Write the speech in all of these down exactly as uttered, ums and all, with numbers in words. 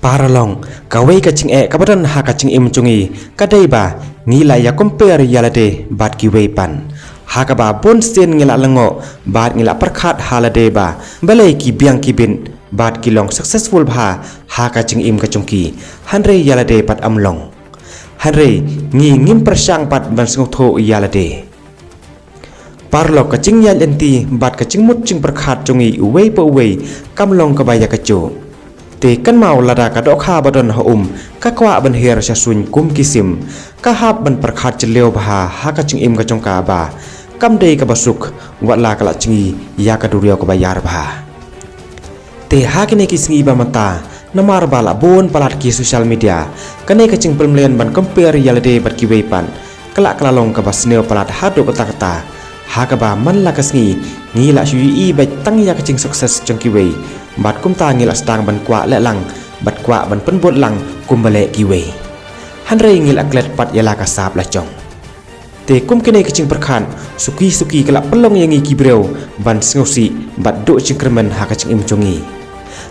Paralok, kawei ka jingeh kaba don ha ka jingim jong ngi ka dei ba ngi la ïa compare ïa lade bad kiwei pat. Ha kaba bun sien ngi la lyngngoh bad ngi la pyrkhat ha lade ba balei ki biang ki bit bad ki long successful bha ha ka jingim ka jong ki, hynrei ïa lade pat ym long. Hynrei ngi ngim pyrshang pat ban sngewthuh ïa lade. Paralok, ka jingïaid lynti bad ka jingmut jingpyrkhat jong ngi uwei pa uwei kam long kaba ïa kajuh. Te kynmaw, lada ka dohkha ba don ha um ka kwah ban hiar sha suiñ kum ki sim, ka hap ban pyrkhat jylliew bha ha ka jingim ka jong ka ba kam dei kaba suk wat la ka la jngi ïa ka duriaw kaba ïar bha. Te ha kine ki sngi ba mynta, namar ba la bun palat ki social media, kane ka jingpynmlien ban compare ïa lade bad kiwei pat ka la ka la long kaba sniew palat haduh katta katta. Ha kaba man la ka sngi ngi la shu ïohi beit tang ïa ka jingsuccess jong kiwei, bad kumta ngi la sdang ban kwah leh lang bad kwah ban pynbud lang kumba leh kiwei. Hynrei ngi la klet pat ïa la ka sap la jong. Te kum kine ki jingpyrkhat suki suki ka la pynlong ïa ngi ki briew ban sngewsih bad duh jingkyrmen ha ka jingim jong ngi.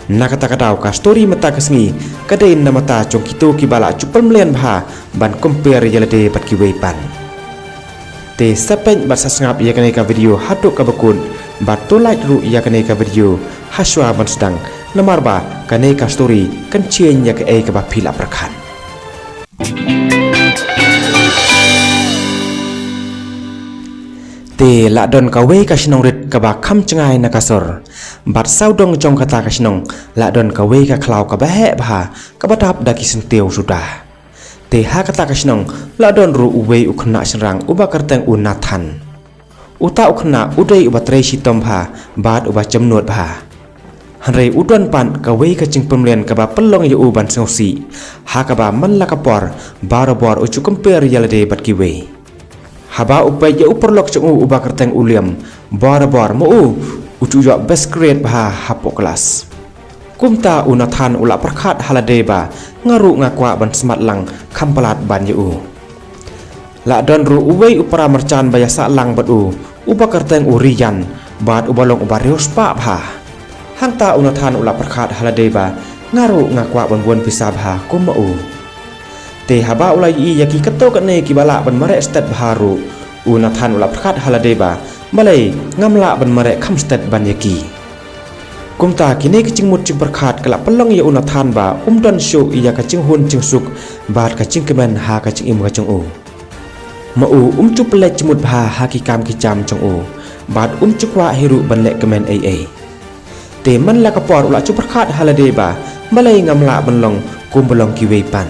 Na kata ka daw, ka story mynta ka sngi ka dei na bynta jong kito kiba la ju pynmlien bha ban compare ïa lade bad kiwei pat. Te sa peit bad sa sngap ïa kane ka video haduh kaba kut, bad to like ruh ïa kane ka video hashwa ban sdang, namar ba kane ka story kan change ïa kaei kaba phi la pyrkhat. Te la don kawei ka shnong rit kaba kham jngai na ka sor. Bad sawdong jong kata ka shnong la don kawei ka khlaw kaba heh bha kaba dap da ki syntiew suda. Te ha kata ka shnong la don ruh uwei u khynnah shynrang uba kyrteng u Nathan. Uta u khynnah u dei uba trei shitom bha bad uba jemnud bha. Hynrei u don pat kawei ka jingpynmlien kaba pynlong ïa u ban sngewsih. Ha kaba man la ka por, barabor u ju compare ïa lade bad kiwei. Haba u peit ïa u paralok jong u uba kyrteng u Liam, barabor ma u u ju ïoh best grade bha hapoh klas. Kumta u Nathan u la pyrkhat ha lade ba nga ruh nga kwah ban smat lang kham palat ban ïa u. La don ruh uwei u para marjan ba ïa sah lang bad u, uba kyrteng u Rian, bad uba long uba riewspah bha. Hangta u Nathan u la pyrkhat ha lade ba nga ruh nga kwah ban bun pisa bha kum ma u. Te haba u la ïohi ïa ki katto katne kiba lah ban mareh stet bha ruh, u Nathan u la pyrkhat ha lade ba balei ngam lah ban mareh kham stet ban ïa ki. Kumta kine ki jingmut jingpyrkhat ka la pynlong ïa u Nathan ba um don shuh ïa ka jinghun jingsuk bad ka jingkmen ha ka jingim ka jong u. Ma u um ju pynleit jingmut bha ha ki kam ki jam jong u, bad um ju kwah hi ruh ban leh kmen ei ei. Te man la ka por u la ju pyrkhat ha lade ba balei ngam lah ban long kumba long kiwei pat.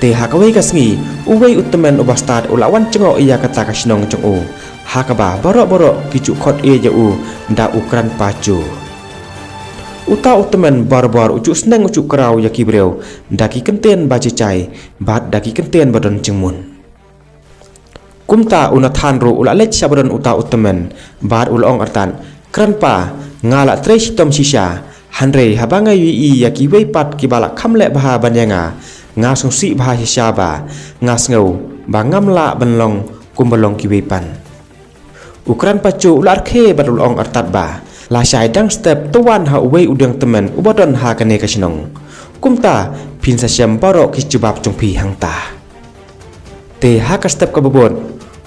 Te ha kawei ka sngi, uwei u tymmen uba stad u la wan jngoh ïa kata ka shnong jong u. Ha kaba baroh baroh ki ju khot ïa u da u Kranpa Cho. Uta u tymmen barabor u ju sneng u ju kraw ïa ki briew da ki kyntien ba jai jai bad da ki kyntien ba don jingmut. Kumta u Nathan ruh u la leit sha ba don uta u tymmen bad u la ong artat, Kranpa, nga la trei shitom shisha, hynrei haba nga ïohi ïa kiwei pat kiba la kham leh bha ban ïa nga, nga sngewsih bha shisha ba nga sngew ba ngam lah ban long kumba long kiwei pat. U Kranpa Cho u la rkhie bad u la ong artat ba lashai dang step to wan ha uwei u dieng tymmen uba don ha kane ka shnong. Kumta phin sa shem baroh ki jubab jong phi hangta. Te ha ka step kaba bud,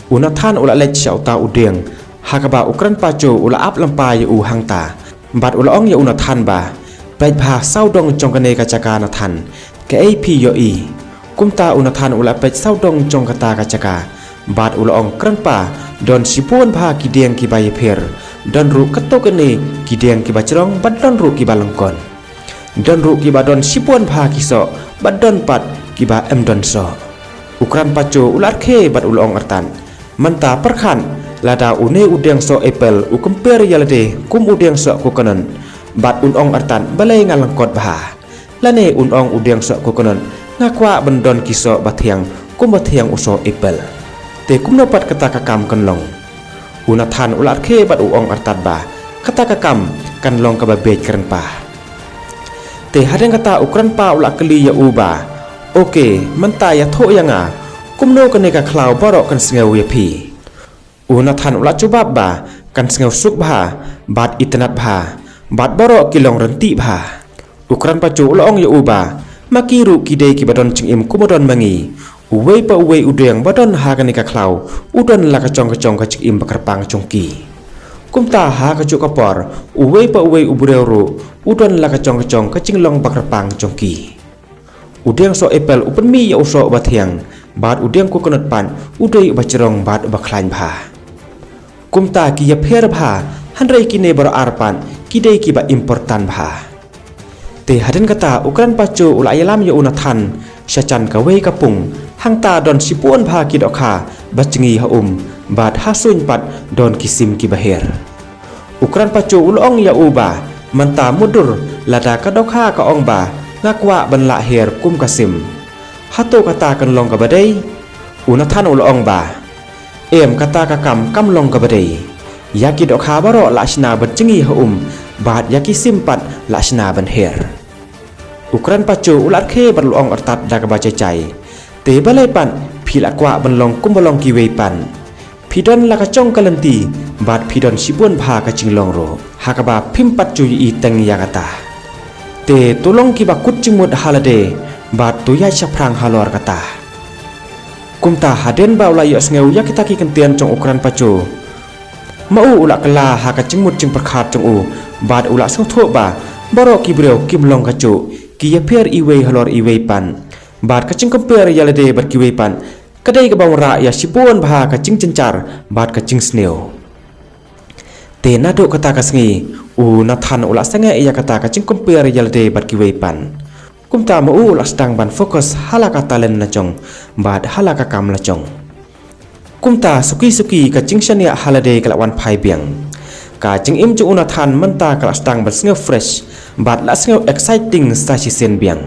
u Nathan u la leit sha uta u dieng, ha kaba u Kranpa Cho u la ap lypa ïa u hangta. Bad u la ong ïa u Nathan ba, peit bha sawdong jong kane ka jaka Nathan, kaei phi ïohi. Kumta u Nathan u la peit sawdong jong kata ka jaka. Bad u la ong, Kranpa, don shibun bha ki dieng kiba ïapher. Don ruh katto katne ki dieng kiba jrong bad don ruh kiba lyngkot. Don ruh kiba don shibun bha ki soh, bad don pat kiba em don soh. U Kranpa Cho u la rkhie bad u la ong artat, mynta pyrkhat, lada une u dieng soh apple u kynper ïa lade kum u dieng soh coconut, bad un ong artat balei nga lyngkot bha. Lane un ong u dieng soh coconut, nga kwah ban don ki soh ba thiang kum ba thiang u soh apple. Te kumno pat kata ka kam kan long? U Nathan u la rkhie bad u ong artat ba, kata ka kam kan long kaba bieit Kranpa. Te hadien kata u Kranpa u la kylli ïa u ba, ok, mynta ïathuh ïa nga, kumno kane ka khlaw baroh kan sngew ïa phi? U Nathan u la jubab ba, kan sngew suk bha, bad itynnad bha, bad baroh ki long ryntih bha. U Kran Pacho u la ong ïa u ba, ma ki ruh ki dei kiba don jingim kumba don ma ngi. Uwei pa uwei u dieng ba don ha kane ka khlaw u don la ka jong ka jong ka jingim ba kyrpang jong ki. Kumta ha kajuh ka por, uwei pa uwei u briew ruh u don la ka jong ka jong ka jinglong ba kyrpang jong ki. U dieng soh apple u pynmih ïa u soh ba thiang, bad u dieng coconut pat u dei uba jrong bad uba khlaiñ bha. Kumta ki ïapher bha, hynrei kine baroh ar pat ki dei kiba important bha. Te hadien kata u Kran Pacho u la ïalam ïa u Nathan sha jan kawei ka pung, hangta don shibun bha ki dohkha ba jngi ha um, bad ha suiñ pat don ki sim kiba her. U Kran Pacho u la ong ïa u ba, mynta mutdur, lada ka dohkha ka ong ba nga kwah ban lah her kum ka sim, hato kata kan long kaba dei? U Nathan u la ong ba, em, kata ka kam kam long kaba dei. Ïa ki dohkha baroh lah shna ban jngi ha um, bad ïa ki sim pat lah shna ban her. U Kran Pacho u la rkhie bad u la ong artat da kaba jai jai, te balei pat phi la kwah ban long kumba long kiwei pat? Phi don la ka jong ka lynti, bad phi don shibun bha ka jinglong ruh, ha kaba phim pat ju ïohi teng ïa kata. Te to long kiba kut jingmut ha lade, bad to ïaid shaphrang halor kata. Kumta hadien ba u la ïohsngew ïa kita ki kyntien jong u Kran Pacho, ma u u la kylla ha ka jingmut jingpyrkhat jong u, bad u la sngewthuh ba baroh ki briew kim long kajuh, ki ïapher iwei halor iwei pat. Bad ka jingcompare ïa lade bad kiwei pat ka dei kaba wanrah ïa shibun bha ka jingjynjar bad ka jingsniew. Te naduh kata ka sngi, u Nathan u la sangeh ïa kata ka jingcompare ïa lade bad kiwei pat. Kumta ma u u la sdang ban focus ha la ka talent la jong, bad ha la ka kam la jong. Kumta suki suki ka jingshaniah ha lade ka la wan phai biang. Ka jingim jong u Nathan mynta ka la sdang ban sngew fresh, bad la sngew exciting sa shisien biang.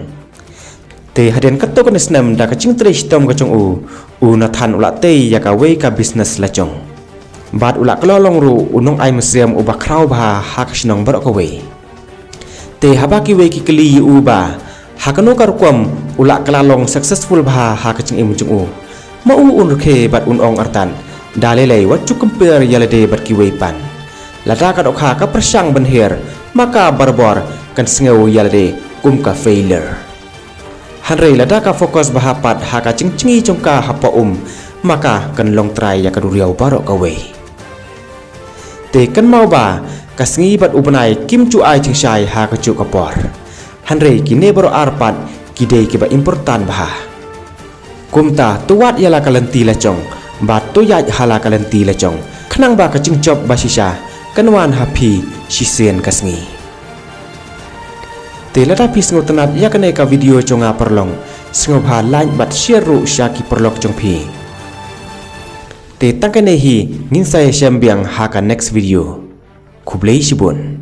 Te hadien katto katne snem da ka jingtrei shitom ka jong u, u Nathan u la tei ïa kawei ka business la jong. Bad u la kylla long ruh u nongai mynsiem uba khraw bha ha ka shnong baroh kawei. Te haba kiwei ki kylli ïa u ba, ha kano ka rukom u la kylla long successful bha ha ka jingim jong u, ma u un rkhie bad un ong artat, da lei lei wat ju compare ïa lade bad kiwei pat. Lada ka dohkha ka pyrshang ban her, ma ka barabor kan sngew ïa lade kum ka failure. Hynrei lada ka focus bha pat ha ka jingjngi jong ka hapoh um, ma ka kan long trai ïa ka duriaw baroh kawei. Te kynmaw ba ka sngi bad u bnai kim ju ai jingshai ha kajuh ka por. Hynrei kine baroh ar pat ki dei kiba important bha. Kumta to wad ïa la ka lynti la jong, bad to ïaid ha la ka lynti la jong, khnang ba ka jingjop ba shisha kan wan ha phi shisien ka sngi. Te lada phi sngewtynnat ïa kane ka video jong nga paralok, sngewbha like bad share ruh sha ki paralok jong phi. Te tang kane hi, ngin sa ïashem biang ha ka next video. Khublei shibun.